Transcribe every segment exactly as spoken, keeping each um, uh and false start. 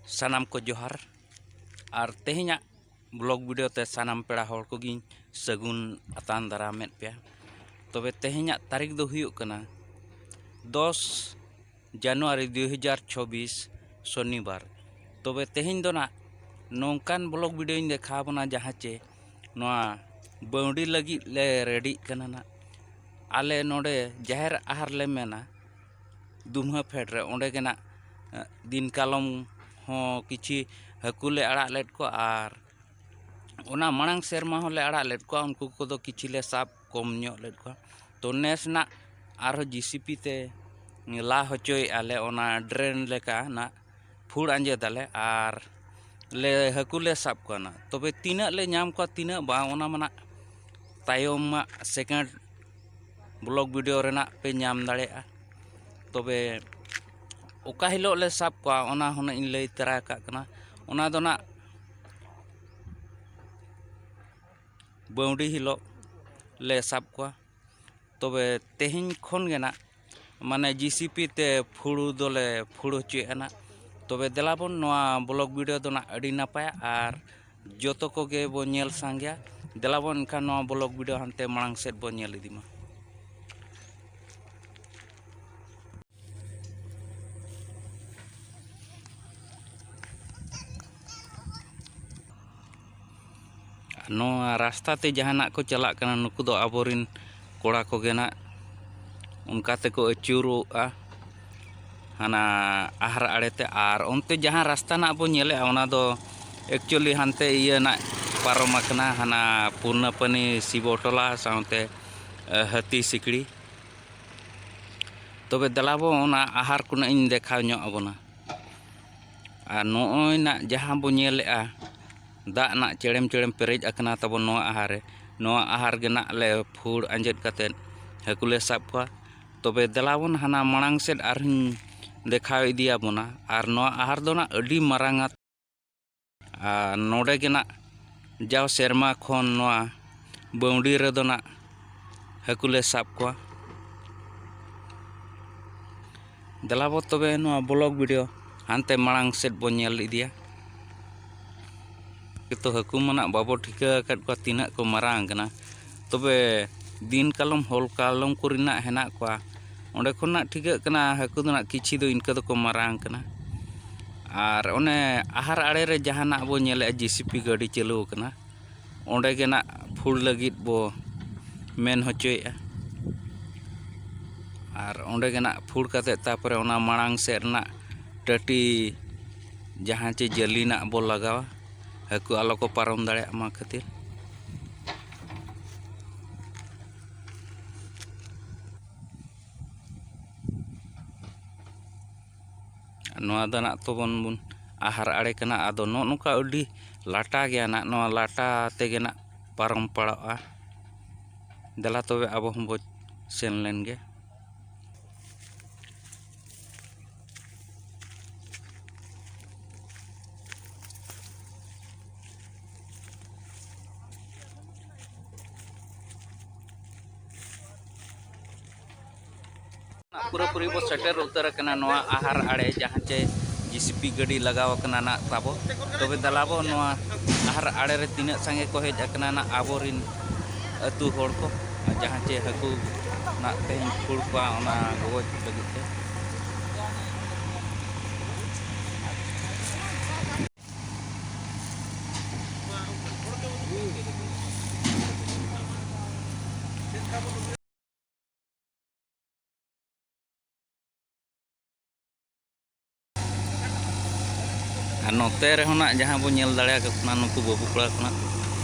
ᱥᱟᱱᱟᱢ ᱠᱚ ᱡᱚᱦᱟᱨ᱾ ᱟᱨ ᱛᱮᱦᱮᱧᱟᱜ ᱵᱞᱚᱜ ᱵᱷᱤᱰᱤᱭᱳ ᱛᱮ ᱥᱟᱱᱟᱢ ᱯᱮᱲᱟ ᱦᱚᱲ ᱠᱚᱜᱮᱧ ᱥᱟᱹᱜᱩᱱ ᱟᱛᱟᱝ ᱫᱟᱨᱟᱢᱮᱫ ᱯᱮᱭᱟ᱾ ᱛᱚᱵᱮ ᱛᱮᱦᱮᱧᱟᱜ ᱛᱟᱹᱨᱤᱠᱷ ᱫᱚ ᱦᱩᱭᱩᱜ ᱠᱟᱱᱟ ᱫᱚᱥ ᱡᱟᱱᱩᱣᱟᱨᱤ ᱫᱩ ᱦᱟᱡᱟᱨ ᱪᱚᱵᱵᱤᱥ, ᱥᱚᱱᱤᱵᱟᱨ᱾ ᱛᱚᱵᱮ ᱛᱮᱦᱮᱧ ᱫᱚ ᱱᱟᱜ ᱱᱚᱝᱠᱟᱱ ᱵᱞᱚᱜ ᱵᱷᱤᱰᱤᱭᱳᱧ ᱫᱮᱠᱷᱟᱣ ᱵᱚᱱᱟ, ᱡᱟᱦᱟᱸ ᱪᱮ ᱱᱚᱣᱟ ᱵᱟᱹᱣᱰᱤ ᱞᱟᱹᱜᱤᱫ ᱞᱮ ᱨᱮᱰᱤᱜ ᱠᱟᱱᱟ ᱱᱟᱜ᱾ ᱟᱞᱮ ᱱᱚᱰᱮ ᱡᱟᱦᱮᱨ ᱟᱦᱟᱨ ᱞᱮ ᱢᱮᱱᱟ, ᱫᱩᱢᱦᱟᱹ ᱯᱷᱮᱰ ᱨᱮ, ᱚᱸᱰᱮ ᱜᱮ ᱱᱟᱜ, ᱮ, ᱫᱤᱱ ᱠᱟᱞᱚᱢ ᱦᱚᱸ ᱠᱤᱪᱷᱤ ᱦᱟᱹᱠᱩ ᱞᱮ ᱟᱲᱟᱜ ᱞᱮᱫ ᱠᱚᱣᱟ, ᱟᱨ ᱚᱱᱟ ᱢᱟᱲᱟᱝ ᱥᱮᱨᱢᱟ ᱦᱚᱸᱞᱮ ᱟᱲᱟᱜ ᱞᱮᱫ ᱠᱚᱣᱟ, ᱩᱱᱠᱩ ᱠᱚᱫᱚ ᱠᱤᱪᱷᱤ ᱞᱮ ᱥᱟᱵ ᱠᱚᱢ ᱧᱚᱜ ᱞᱮᱫ ᱠᱚᱣᱟ᱾ ᱛᱚ ᱱᱮᱥ ᱱᱟᱜ ᱟᱨᱦᱚᱸ ᱡᱤᱥᱤᱯᱤ ᱛᱮ ᱞᱟ ᱦᱚᱪᱚᱭᱮᱫᱼᱟ ᱞᱮ, ᱚᱱᱟ ᱰᱨᱮᱱ ᱞᱮᱠᱟ ᱱᱟᱜ ᱯᱷᱩᱲ ᱟᱸᱡᱮᱫᱟᱞᱮ ᱟᱨ ᱞᱮ ᱦᱟᱹᱠᱩ ᱞᱮ ᱥᱟᱵ ᱠᱚᱣᱟ ᱱᱟᱜ᱾ ᱛᱚᱵᱮ ᱛᱤᱱᱟᱹᱜ ᱞᱮ ᱧᱟᱢ ᱠᱚᱣᱟ, ᱛᱤᱱᱟᱹᱜ ᱵᱟᱝ, ᱚᱱᱟ ᱢᱟ ᱱᱟᱜ ᱛᱟᱭᱚᱢᱟᱜ ᱥᱮᱠᱮᱱᱰ ᱵᱞᱚᱜ ᱵᱷᱤᱰᱤᱭᱳ ᱨᱮᱱᱟᱜ ᱯᱮ ᱧᱟᱢ ᱫᱟᱲᱮᱭᱟᱜᱼᱟ᱾ ᱛᱚᱵᱮ ᱚᱠᱟ ᱦᱤᱞᱳᱜ ᱞᱮ ᱥᱟᱵ ᱠᱚᱣᱟ, ᱚᱱᱟ ᱦᱚᱸ ᱱᱟᱜ ᱤᱧ ᱞᱟᱹᱭ ᱛᱟᱨᱟ ᱠᱟᱜ ᱠᱟᱱᱟ᱾ ᱚᱱᱟ ᱫᱚ ᱱᱟᱜ ᱵᱟᱹᱣᱰᱤ ᱦᱤᱞᱳᱜ ᱞᱮ ᱥᱟᱵ ᱠᱚᱣᱟ᱾ ᱛᱚᱵᱮ ᱛᱮᱦᱮᱧ ᱠᱷᱚᱱ ᱜᱮ ᱱᱟᱜ, ᱢᱟᱱᱮ, ᱡᱤᱥᱤᱯᱤ ᱛᱮ ᱯᱷᱩᱲᱩ ᱫᱚᱞᱮ ᱯᱷᱩᱲᱩ ᱦᱚᱪᱚᱭᱮᱫᱼᱟ ᱱᱟᱜ᱾ ᱛᱚᱵᱮ ᱫᱮᱞᱟ ᱵᱚᱱ, ᱱᱚᱣᱟ ᱵᱞᱚᱜ ᱵᱷᱤᱰᱤᱭᱳ ᱫᱚ ᱱᱟᱜ ᱟᱹᱰᱤ ᱱᱟᱯᱟᱭᱟ ᱟᱨ ᱡᱚᱛᱚ ᱠᱚᱜᱮ ᱵᱚᱱ ᱧᱮᱞ ᱥᱟᱸᱜᱮᱭᱟ᱾ ᱫᱮᱞᱟ ᱵᱚᱱ ᱮᱱᱠᱷᱟᱱ ᱱᱚᱣᱟ ᱵᱞᱚᱜ ᱵᱷᱤᱰᱤᱭᱳ ᱦᱟᱱᱛᱮ ᱢᱟᱲᱟᱝ ᱥᱮᱫ ᱵᱚᱱ ᱧᱮᱞ ᱤᱫᱤ ᱢᱟ᱾ ᱱᱚᱣᱟ ᱨᱟᱥᱛᱟ ᱛᱮ ᱡᱟᱦᱟᱸ ᱱᱟᱜ ᱠᱚ ᱪᱟᱞᱟᱜ ᱠᱟᱱᱟ, ᱱᱩᱠᱩ ᱫᱚ ᱟᱵᱚᱨᱮᱱ ᱠᱚᱲᱟ ᱠᱚᱜᱮ ᱱᱟᱜ᱾ ᱚᱱᱠᱟ ᱛᱮᱠᱚ ᱟᱹᱪᱩᱨᱚᱜᱼᱟ ᱦᱟᱱᱟ ᱟᱦᱟᱨ ᱟᱲᱮᱛᱮ᱾ ᱟᱨ ᱚᱱᱛᱮ ᱡᱟᱦᱟᱸ ᱨᱟᱥᱛᱟ ᱱᱟᱜ ᱵᱚᱱ ᱧᱮᱞᱮᱜᱼᱟ, ᱚᱱᱟ ᱫᱚ actually ᱦᱟᱱᱛᱮ ᱤᱭᱟᱹ ᱱᱟᱜ ᱯᱟᱨᱚᱢ ᱟᱠᱟᱱᱟ, ᱦᱟᱱᱟ ᱯᱩᱨᱱᱟᱯᱟᱱᱤ ᱥᱤᱵᱚ ᱴᱚᱞᱟ ᱥᱟᱶᱛᱮ, ᱮ, ᱦᱟᱹᱛᱤ ᱥᱤᱠᱲᱤ᱾ ᱛᱚᱵᱮ ᱫᱮᱞᱟ ᱵᱚ, ᱚᱱᱟ ᱟᱦᱟᱨ ᱠᱚ ᱱᱟᱜ ᱤᱧ ᱫᱮᱠᱷᱟᱣ ᱧᱚᱜ ᱟᱵᱚᱱᱟ᱾ ᱟᱨ ᱱᱚᱜᱼᱚᱭ ᱱᱟᱜ ᱡᱟᱦᱟᱸ ᱵᱚ ᱧᱮᱞᱮᱜᱼᱟ, ᱫᱟᱜ ᱱᱟᱜ ᱪᱮᱲᱮᱢ ᱪᱮᱲᱮᱢ ᱯᱮᱨᱮᱡ ᱟᱠᱟᱱᱟ ᱛᱟᱵᱚᱱ ᱱᱚᱣᱟ ᱟᱦᱟᱨ ᱨᱮ᱾ ᱱᱚᱣᱟ ᱟᱦᱟᱨ ᱜᱮ ᱱᱟᱜ ᱞᱮ ᱯᱷᱩᱲ ᱟᱸᱡᱮᱫ ᱠᱟᱛᱮᱫ ᱦᱟᱹᱠᱩ ᱞᱮ ᱥᱟᱵ ᱠᱚᱣᱟ᱾ ᱛᱚᱵᱮ ᱫᱮᱞᱟ ᱵᱚᱱ, ᱦᱟᱱᱟ ᱢᱟᱲᱟᱝ ᱥᱮᱫ ᱟᱨᱦᱚᱸᱧ ᱫᱮᱠᱷᱟᱣ ᱤᱫᱤᱭᱟᱵᱚᱱᱟ᱾ ᱟᱨ ᱱᱚᱣᱟ ᱟᱦᱟᱨ ᱫᱚ ᱱᱟᱜ ᱟᱹᱰᱤ ᱢᱟᱨᱟᱝᱟ᱾ ᱟᱨ ᱱᱚᱰᱮ ᱜᱮ ᱱᱟᱜ ᱡᱟᱣ ᱥᱮᱨᱢᱟ ᱠᱷᱚᱱ ᱱᱚᱣᱟ ᱵᱟᱹᱣᱰᱤ ᱨᱮᱫᱚ ᱱᱟᱜ ᱦᱟᱹᱠᱩ ᱞᱮ ᱥᱟᱵ ᱠᱚᱣᱟ᱾ ᱫᱮᱞᱟ ᱵᱚ ᱛᱚᱵᱮ ᱱᱚᱣᱟ ᱵᱞᱚᱜ ᱵᱷᱤᱰᱤᱭᱳ ᱦᱟᱱᱛᱮ ᱢᱟᱲᱟᱝ ᱥᱮᱫ ᱵᱚᱱ ᱧᱮᱞ ᱤᱫᱤᱭᱟ᱾ ᱛᱚ, ᱦᱟᱹᱠᱩ ᱢᱟ ᱱᱟᱜ ᱵᱟᱵᱚ ᱴᱷᱤᱠᱟᱹ ᱟᱠᱟᱫ ᱠᱚᱣᱟ ᱛᱤᱱᱟᱹᱜ ᱠᱚ ᱢᱟᱨᱟᱝ ᱟᱠᱟᱱᱟ, ᱛᱚᱵᱮ ᱫᱤᱱ ᱠᱟᱞᱚᱢ ᱦᱚᱞ ᱠᱟᱞᱚᱢ ᱠᱚᱨᱮᱱᱟᱜ ᱦᱮᱱᱟᱜ ᱠᱚᱣᱟ᱾ ᱚᱸᱰᱮ ᱠᱷᱚᱱᱟᱜ ᱴᱷᱤᱠᱟᱹᱜ ᱠᱟᱱᱟ ᱦᱟᱹᱠᱩ ᱫᱚ ᱱᱟᱜ ᱠᱤᱪᱷᱤ ᱫᱚ ᱤᱱᱠᱟᱹ ᱫᱚᱠᱚ ᱢᱟᱨᱟᱝ ᱠᱟᱱᱟ᱾ ᱟᱨ ᱚᱱᱮ ᱟᱦᱟᱨ ᱟᱲᱮ ᱨᱮ ᱡᱟᱦᱟᱱᱟᱜ ᱵᱚ ᱧᱮᱞᱮᱫᱼᱟ, ᱡᱮ ᱥᱤ ᱯᱤ ᱜᱟᱹᱰᱤ ᱪᱟᱹᱞᱩ ᱟᱠᱟᱱᱟ, ᱚᱸᱰᱮ ᱜᱮ ᱱᱟᱜ ᱯᱷᱩᱲ ᱞᱟᱹᱜᱤᱫ ᱵᱚ ᱢᱮᱱ ᱦᱚᱪᱚᱭᱮᱫᱼᱟ᱾ ᱟᱨ ᱚᱸᱰᱮ ᱜᱮ ᱱᱟᱜ ᱯᱷᱩᱲ ᱠᱟᱛᱮᱫ, ᱛᱟᱨᱯᱚᱨᱮ ᱚᱱᱟ ᱢᱟᱲᱟᱝ ᱥᱮᱫ ᱨᱮᱱᱟᱜ ᱴᱟᱹᱴᱤ ᱡᱟᱦᱟᱸ ᱪᱮ ᱡᱟᱹᱞᱤ ᱱᱟᱜ ᱵᱚ ᱞᱟᱜᱟᱣᱟ, ᱦᱟᱹᱠᱩ ᱟᱞᱚ ᱠᱚ ᱯᱟᱨᱚᱢ ᱫᱟᱲᱮᱭᱟᱜ ᱢᱟ ᱠᱷᱟᱹᱛᱤᱨ᱾ ᱱᱚᱣᱟ ᱫᱚ ᱱᱟᱜ ᱛᱟᱵᱚᱱ ᱵᱚᱱ ᱟᱦᱟᱨ ᱟᱲᱮ ᱠᱟᱱᱟ᱾ ᱟᱫᱚ ᱱᱚᱜᱼᱚ ᱱᱚᱝᱠᱟ ᱟᱹᱰᱤ ᱞᱟᱴᱟ ᱜᱮᱭᱟ ᱱᱟᱜ, ᱱᱚᱣᱟ ᱞᱟᱴᱟ ᱛᱮᱜᱮ ᱱᱟᱜ ᱯᱟᱨᱚᱢ ᱯᱟᱲᱟᱜᱼᱟ᱾ ᱫᱮᱞᱟ ᱛᱚᱵᱮ ᱟᱵᱚ ᱦᱚᱸᱵᱚ ᱥᱮᱱ ᱞᱮᱱ ᱜᱮ᱾ ᱯᱩᱨᱟᱹᱯᱩᱨᱤ ᱵᱚ ᱥᱮᱴᱮᱨ ᱩᱛᱟᱹᱨ ᱟᱠᱟᱱᱟ ᱱᱚᱣᱟ ᱟᱦᱟᱨ ᱟᱲᱮ, ᱡᱟᱦᱟᱸ ᱪᱮ ᱡᱤ ᱥᱤ ᱯᱤ ᱜᱟᱹᱰᱤ ᱞᱟᱜᱟᱣ ᱟᱠᱟᱱᱟ ᱱᱟᱜ ᱛᱟᱵᱚ᱾ ᱛᱚᱵᱮ ᱫᱮᱞᱟ ᱵᱚ ᱱᱚᱣᱟ ᱟᱦᱟᱨ ᱟᱲᱮ ᱨᱮ ᱛᱤᱱᱟᱹᱜ ᱥᱟᱸᱜᱮ ᱠᱚ ᱦᱮᱡ ᱟᱠᱟᱱᱟ ᱱᱟᱜ ᱟᱵᱚᱨᱤᱱ ᱟᱹᱛᱩ ᱦᱚᱲ ᱠᱚ, ᱡᱟᱦᱟᱸ ᱪᱮ ᱦᱟᱹᱠᱩ ᱱᱟᱜ ᱛᱮᱦᱮᱧ ᱯᱷᱩᱲ ᱠᱚᱣᱟ ᱚᱱᱟ ᱜᱚᱜᱚᱡ ᱞᱟᱹᱜᱤᱫ ᱛᱮ᱾ ᱟᱨ ᱱᱚᱛᱮ ᱨᱮᱦᱚᱸ ᱱᱟᱜ ᱡᱟᱦᱟᱸ ᱵᱚᱱ ᱧᱮᱞ ᱫᱟᱲᱮᱭᱟᱠᱚ ᱠᱟᱱᱟ, ᱱᱩᱠᱩ ᱵᱟᱹᱵᱩ ᱠᱚᱲᱟ ᱠᱚ ᱱᱟᱜ,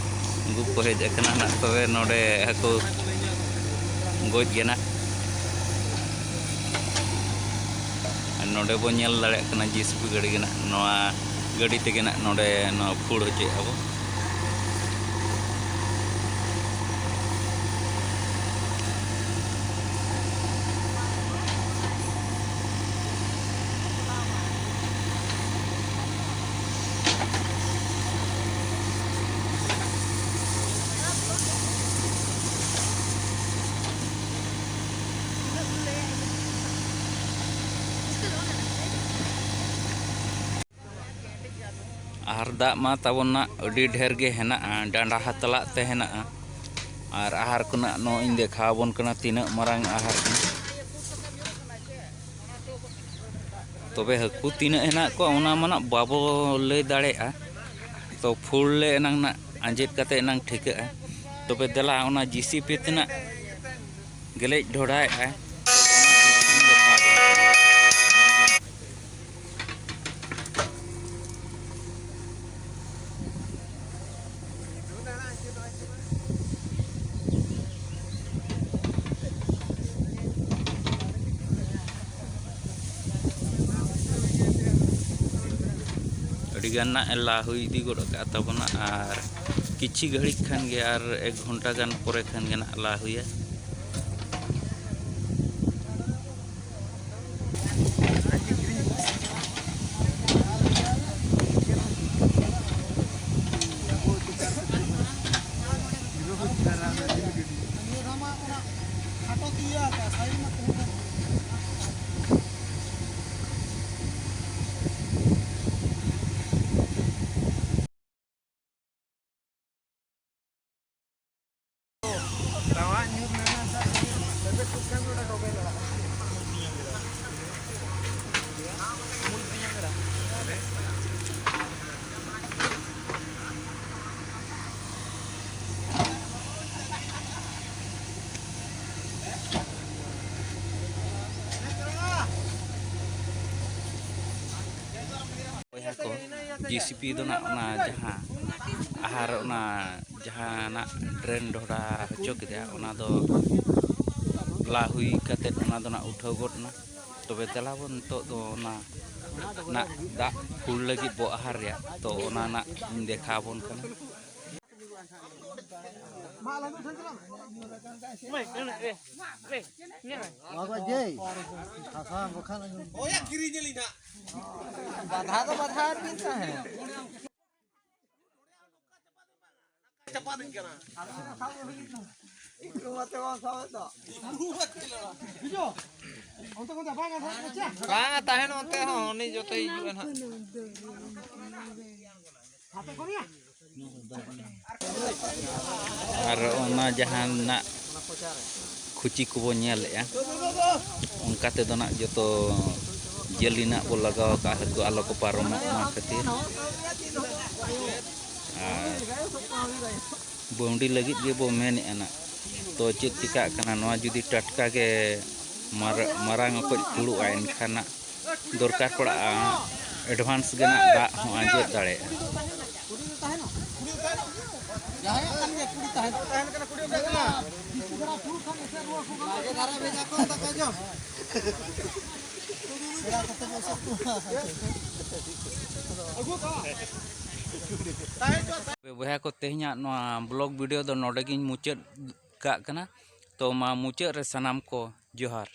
ᱩᱱᱠᱩ ᱠᱚ ᱦᱮᱡ ᱟᱠᱟᱱᱟ ᱱᱟᱜ, ᱛᱚᱵᱮ ᱱᱚᱰᱮ ᱦᱟᱹᱠᱩ ᱜᱚᱡ ᱜᱮ ᱱᱟᱜ᱾ ᱟᱨ ᱱᱚᱰᱮ ᱵᱚᱱ ᱧᱮᱞ ᱫᱟᱲᱮᱭᱟᱜ ᱠᱟᱱᱟ ᱡᱤ ᱥᱤ ᱯᱤ ᱜᱟᱹᱰᱤ ᱜᱮ ᱱᱟᱜ, ᱱᱚᱣᱟ ᱜᱟᱹᱰᱤ ᱛᱮᱜᱮ ᱱᱟᱜ ᱱᱚᱰᱮ ᱱᱚᱣᱟ ᱯᱷᱩᱲ ᱦᱚᱪᱚᱭᱮᱫᱼᱟ ᱵᱚ᱾ ᱟᱦᱟᱨ ᱫᱟᱜ ᱢᱟ ᱛᱟᱵᱚᱱ ᱱᱟᱜ ᱟᱹᱰᱤ ᱰᱷᱮᱨ ᱜᱮ ᱦᱮᱱᱟᱜᱼᱟ, ᱰᱟᱸᱰᱟ ᱦᱟᱛᱞᱟᱜ ᱛᱮ ᱦᱮᱱᱟᱜᱼᱟ᱾ ᱟᱨ ᱟᱦᱟᱨ ᱠᱚ ᱱᱟᱜ ᱱᱚᱜᱼᱚᱭ ᱤᱧ ᱫᱮᱠᱷᱟᱣ ᱟᱵᱚᱱ ᱠᱟᱱᱟ ᱛᱤᱱᱟᱹᱜ ᱢᱟᱨᱟᱝ ᱟᱦᱟᱨ ᱠᱟᱱᱟ᱾ ᱛᱚᱵᱮ ᱦᱟᱹᱠᱩ ᱛᱤᱱᱟᱹᱜ ᱦᱮᱱᱟᱜ ᱠᱚᱣᱟ ᱚᱱᱟ ᱢᱟ ᱱᱟᱜ ᱵᱟᱵᱚ ᱞᱟᱹᱭ ᱫᱟᱲᱮᱭᱟᱜᱼᱟ᱾ ᱛᱚ ᱯᱷᱩᱞ ᱞᱮ ᱮᱱᱟᱝ ᱱᱟᱜ ᱟᱸᱡᱮᱫ ᱠᱟᱛᱮ ᱮᱱᱟᱝ ᱴᱷᱤᱠᱟᱹᱜᱼᱟ᱾ ᱛᱚᱵᱮ ᱫᱮᱞᱟ ᱚᱱᱟ ᱡᱤ ᱥᱤ ᱯᱤ ᱛᱮᱱᱟᱜ ᱜᱮᱞᱮᱡ ᱰᱷᱚᱰᱟᱭᱮᱫᱼᱟ᱾ ᱟᱹᱰᱤᱜᱟᱱ ᱱᱟᱜ ᱮ ᱞᱟ ᱦᱩᱭ ᱤᱫᱤ ᱜᱚᱫ ᱟᱠᱟᱫ ᱛᱟᱵᱚᱱᱟ, ᱟᱨ ᱠᱤᱪᱷᱤ ᱜᱷᱟᱹᱲᱤᱡ ᱠᱷᱟᱱ ᱜᱮ, ᱟᱨ ᱮᱠ ᱜᱷᱚᱱᱴᱟ ᱜᱟᱱ ᱯᱚᱨᱮ ᱠᱷᱟᱱ ᱜᱮ ᱱᱟᱜ ᱞᱟ ᱦᱩᱭᱟ᱾ ᱵᱚᱭᱦᱟ ᱠᱚ, ᱡᱮ ᱥᱤ ᱯᱤ ᱫᱚ ᱱᱟᱜ ᱚᱱᱟ ᱡᱟᱦᱟᱸ ᱟᱦᱟᱨ, ᱚᱱᱟ ᱡᱟᱦᱟᱸ ᱱᱟᱜ ᱰᱨᱮᱱ ᱰᱷᱚᱰᱟ ᱦᱚᱪᱚ ᱠᱮᱫᱟ, ᱚᱱᱟ ᱫᱚ ᱞᱟ ᱦᱩᱭ ᱠᱟᱛᱮᱫ ᱚᱱᱟ ᱫᱚ ᱱᱟᱜ ᱩᱴᱷᱟᱹᱣ ᱜᱚᱫ ᱮᱱᱟ᱾ ᱛᱚᱵᱮ ᱫᱮᱞᱟ ᱵᱚᱱ ᱱᱤᱛᱚᱜ ᱫᱚ ᱚᱱᱟ ᱱᱟᱜ ᱫᱟᱜ ᱯᱷᱩᱞ ᱞᱟᱹᱜᱤᱫ ᱵᱚ ᱟᱦᱟᱨ ᱨᱮᱭᱟᱜ, ᱛᱚ ᱚᱱᱟ ᱱᱟᱜ ᱤᱧ ᱫᱮᱠᱷᱟᱣ ᱟᱵᱚᱱ ᱠᱟᱱᱟ᱾ ᱱᱚᱣᱟ ᱠᱚ ᱡᱮᱭ ᱦᱟᱥᱟ ᱵᱟᱠᱷᱟᱱ ᱵᱟᱫᱷᱟ ᱫᱚ ᱵᱟᱫᱷᱟ ᱟᱨ ᱵᱤᱱ ᱛᱟᱦᱮᱸ᱾ ᱵᱟᱝ ᱛᱟᱦᱮᱱ ᱚᱱᱛᱮ ᱦᱚᱸ, ᱩᱱᱤ ᱡᱚᱛᱚᱭ ᱦᱤᱡᱩᱜᱼᱟ ᱱᱟᱦᱟᱜ᱾ ᱟᱨ ᱚᱱᱟ ᱡᱟᱦᱟᱱᱟᱜ ᱠᱷᱩᱪᱤ ᱠᱚᱵᱚ ᱧᱮᱞᱮᱜᱼᱟ, ᱚᱱᱠᱟ ᱛᱮᱫᱚ ᱱᱟᱜ ᱡᱚᱛᱚ ᱡᱟᱹᱞᱤ ᱱᱟᱜ ᱵᱚ ᱞᱟᱜᱟᱣ ᱟᱠᱟᱫᱼᱟ, ᱦᱟᱹᱠᱩ ᱟᱞᱚ ᱠᱚ ᱯᱟᱨᱚᱢᱚᱜ ᱢᱟ ᱠᱷᱟᱹᱛᱤᱨ᱾ ᱟᱨ ᱵᱟᱹᱣᱰᱤ ᱞᱟᱹᱜᱤᱫ ᱜᱮᱵᱚ ᱢᱮᱱᱮᱜᱼᱟ ᱱᱟᱜ᱾ ᱛᱚ ᱪᱮᱫ ᱪᱤᱠᱟᱹᱜ ᱠᱟᱱᱟ, ᱱᱚᱣᱟ ᱡᱩᱫᱤ ᱴᱟᱴᱠᱟ ᱜᱮ ᱢᱟᱨ-, ᱢᱟᱨᱟᱝ ᱚᱠᱚᱡ ᱯᱷᱩᱲᱩᱜᱼᱟ, ᱮᱱᱠᱷᱟᱱ ᱱᱟᱜ ᱫᱚᱨᱠᱟᱨ ᱯᱟᱲᱟᱜᱼᱟ, advance ᱜᱮ ᱱᱟᱜ ᱫᱟᱜ ᱦᱚᱸ ᱟᱸᱡᱮᱫ ᱫᱟᱲᱮᱭᱟᱜᱼᱟ᱾ ᱵᱚᱭᱦᱟ ᱠᱚ, ᱛᱮᱦᱮᱧᱟᱜ ᱱᱚᱣᱟ vlog video ᱫᱚ ᱱᱚᱰᱮ ᱜᱤᱧ ᱢᱩᱪᱟᱹᱫ ᱠᱟᱜ ᱠᱟᱱᱟ᱾ ᱛᱚ ᱢᱟ ᱢᱩᱪᱟᱹᱫ ᱨᱮ ᱥᱟᱱᱟᱢ ᱠᱚ ᱡᱚᱦᱟᱨ᱾